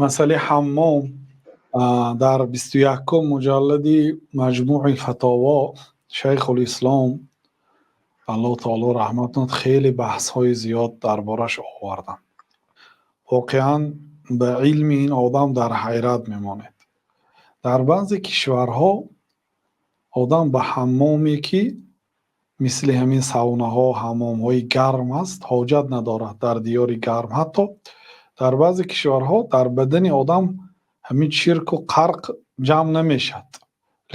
Масъалаи ҳаммом дар 21-ум муҷаллади Маҷмӯи Фатово Шайхулислом, Аллоҳ таоло раҳмат кунад, хеле баҳсҳои зиёд дар бораш оварданд. Воқеан, ба илми ин одам дар ҳайрат мемонед. Дар баъзе кишварҳо одам ба ҳаммоме, ки мисли ҳамин саунаҳо, ҳаммомҳои гарм аст, ҳоҷат надорад. Дар диёри гарм, ҳатто дар баъзе кишварҳо дар бадани одам ҳамин чирку қарқ ҷамъ намешавад,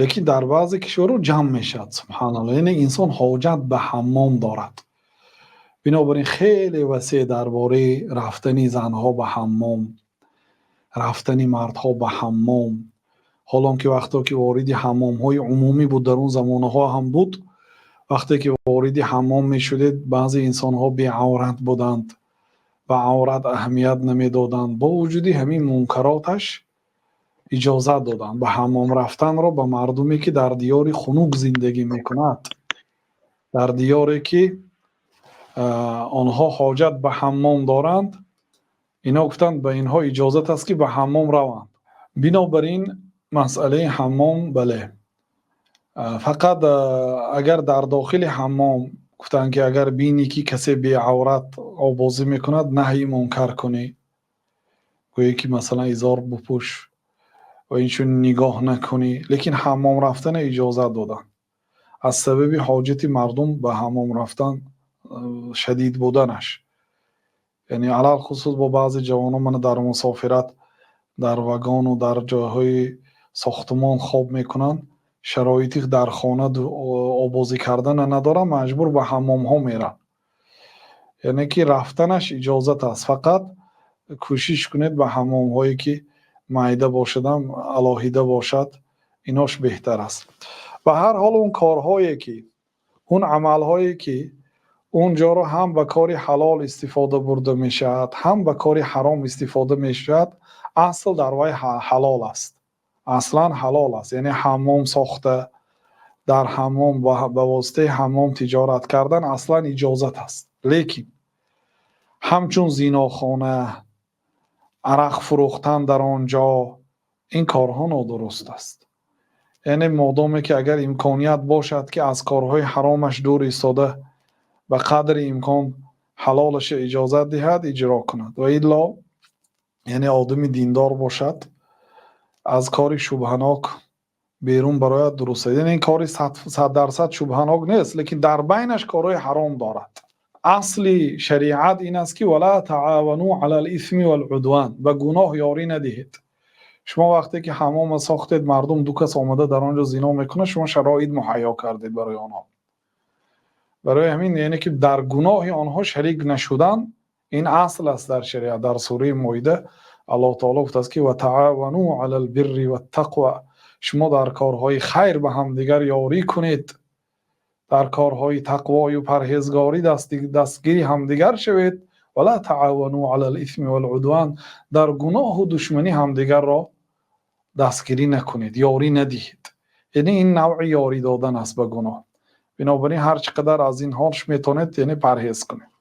лекин дар баъзе кишварҳо ҷамъ мешавад, субҳаналлоҳ. Яъне инсон ҳоҷат ба ҳаммом дорад. Бинобар ин хеле васеъ дар бораи рафтани занҳо ба ҳаммом, рафтани мардҳо ба ҳаммом, ҳолон ки вақто ки вориди ҳаммомҳои умумӣ буд, дар он замонаҳо ҳам буд, вақте ки вориди ҳаммом мешудед, баъзе инсонҳо беаврат буданд, ба аврат аҳамият намедоданд. Бо вуҷуди ҳамин мункароташ иҷозат доданд ба ҳаммом рафтанро ба мардуме, ки дар диёри хунук зиндагӣ мекунад, дар диёре ки онҳо ҳоҷат ба ҳаммом доранд. Инҳо гуфтанд, ба инҳо иҷозат аст, ки ба ҳаммом раванд. Бинобар ин масъалаи ҳаммом, бале, фақат агар дар дохили ҳаммом, гуфтанд, ки агар бинӣ, ки касе беаврат обозӣ мекунад, наҳйи мункар кунӣ, гӯе ки масалан изор бупӯш ва инчунин нигоҳ накунӣ. Лекин ҳаммом рафтана иҷозат доданд аз сабаби ҳоҷати мардум ба ҳаммом рафтан шадид буданаш. Яъне алалхусус бо баъзе ҷавонон мана дар мусофират, дар вагону дар ҷойҳои сохтумон хоб мекунанд, шароити дар хона обозӣ кардана надоранд, маҷбур ба ҳаммомҳо мераванд. Яъне ки рафтанаш иҷозат аст, фақат кӯшиш кунед, ба ҳаммомҳое ки майда бошадам, алоҳида бошад, инош беҳтар аст. Ба ҳар ҳол, он корҳое ки, он амалҳое ки он ҷоро ҳам ба кори ҳалол истифода бурда мешавад, ҳам ба кори ҳаром истифода мешавад, асл дар вай ҳалол аст, аслан ҳалол аст. Яъне ҳаммом сохта, дар ҳаммом, ба воситаи ҳаммом тиҷорат кардан аслан иҷозат аст. Лекин ҳамчун зинохона, арақ фурӯхтан дар он ҷо, ин корҳо нодуруст аст. Яъне модоме ки агар имконият бошад, ки аз корҳои ҳаромаш дур истода, ба қадри имкон ҳалолаша иҷозат диҳад, иҷро кунад. Ва илло, яъне одами диндор бошад, аз кори шубҳанок берун барояд, дуруст аст. Яъне ин кори 100% шубҳанок нест, лекин дар байнаш корҳои ҳаром дорад. Асли шариат ин аст, ки ولا تعاونوا على الإثم والعدوان, ба гуноҳ ёрӣ надиҳед. Шумо вақте ки ҳаммома сохтед, мардум ду кас омада дар он ҷо зино мекунад, шумо шароит муҳайё кардед барои онҳо. Барои ҳамин, яъне ки дар гуноҳи онҳо шарик нашудан, ин асл аст дар шариат. Дар сураи Моида Аллоҳ таоло гуфтааст, ки وتعاونوا على البر والتقوى, шумо дар корҳои хайр ба ҳамдигар ёрӣ кунед, дар корҳои тақвою парҳезгорӣ дастгири ҳамдигар шавед. ولا تعاونوا على الإثم والعدوان, дар гуноҳу душманӣ ҳамдигарро дастгирӣ накунед, ёрӣ надиҳед. Яъне ин навъи ёрӣ додан аст ба гуноҳ. Бинобар ин ҳар чӣ қадар аз ин ҳолш метавонед, яъне парҳез кунед.